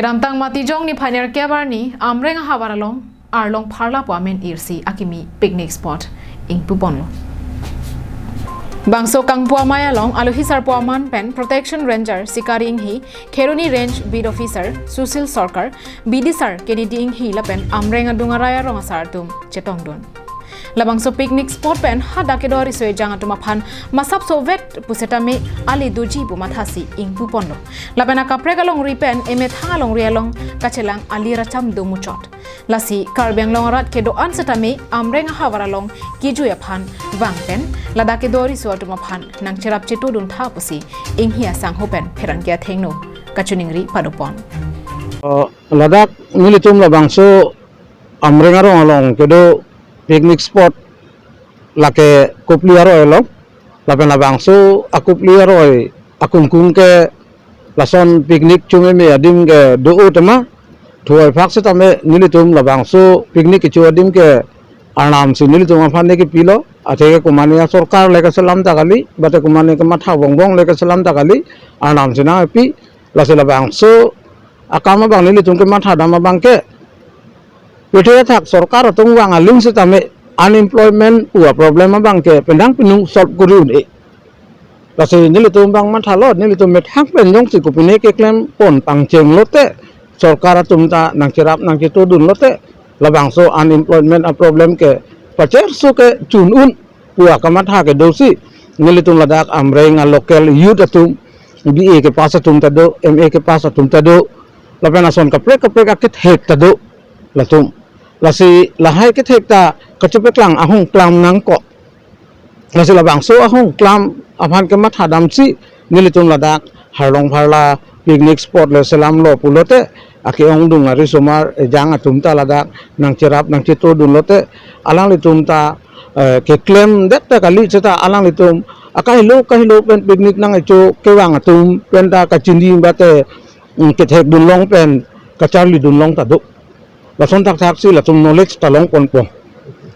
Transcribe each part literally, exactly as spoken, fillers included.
Kedamtang Matijong niphai nerkep arni Amreng ahavar along Arlong Pharla pu amen irsi akimi picnic spot ingpuponlo. Bangso kangpu amei along alohi sarpo aman pen Protection Ranger Sikari Inghi, Kheroni Range Beat Officer Sushil Sarkar, B D sir Kennedy Inghi lapen Amreng adung arai arong asar atum chetongdun. Labangso picnic spot pen hadak kedo riso ejang atum aphan masapso vet pusitame ali doji pu mathasi ingpuponlo. Lapen akaprek alongri pen emethang alongri along kachelang ali racham do muchot. Lasi Karbi Anglong arat kedo-an setame Amreng ahavar along kejui aphan vang pen ladak kedo riso atum aphan nangcherap chetudun tha pusi Inghi asangho pen pherangke athengno kachiningri padopon. Uh, ladak nelitum labangso Amreng arong along kedo picnic spot lake Kopili aroi along, lapen labangso aKopili aroi akungkung ke lason picnic chomeme adim ke do-o tema, thuoi phak setame nelitum labangso picnic kecho adim ke Arnam si nelitum aphan ne kepilo, atheke komane asorkar le kaselam ta kali, bate komane kematha bongbong le kaselam ta kali, Arnam si nangpi, lasi labangso akam abang nelitum kematha dam abang ke, pirthe athak sorkar atum vang aling setame unemployment pu aproblem abang ke pendang pinung solve kori un-e. Lasi nelitum abang mathalo, nelitum methang pen jongsi kopine keklempon pangcheng lote, sorkar atum ta nangcherap nangchetudun lote, labangso unemployment aproblem ke pacherso ke chun un pu akamatha kedo si, nelitum ladak Amreng alocal youth atum, B A kepass atum ta do, M A kepass atum ta do, lapen ason kaprek kaprek akethek ta do, latum. Lasi lahai kethek ta kachepeklang ahong klam nangkok. Lasi labangso ahong klam aphan kematha damsi nelitum ladak Arlong Pharla picnic spot le selamlo pulote, ake-ongdung arisomar ejang atum ta ladak nangcherap nangchetudun lote, alanglitum ta, eh, keklem det ta kali seta alanglitum akahelo kahelo pen picnic nangkecho kevang atum pen ta kachini bate, mm, kethekdun long pen kacharlidun long ta do. Lason thakthak si latum knowledge ta longponpo.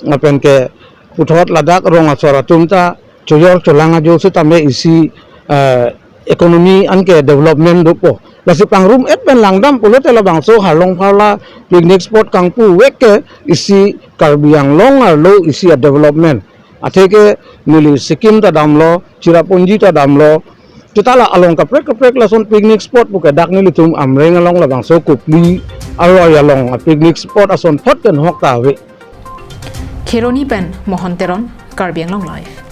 Lapen ke puthot ladak rong asor atum ta chojor cholang ajo setame isi, eh, economy anke development dopo. Lasi pangrum et pen langdam pulote labangso Arlong Pharla picnic spot kangpu vek ke isi Karbi Anglong arlo isi adevelopment. Atheke neli Sikkim ta damlo, Cherrapunji ta damlo. Seta la along kaprek kaprek lason picnic spot puke dak nelitum Amreng along labangso Kopili aroi along apicnic spot ason phot ken hok ta ave. Kheroni pen Mohon Teron, Karbi Anglong Live.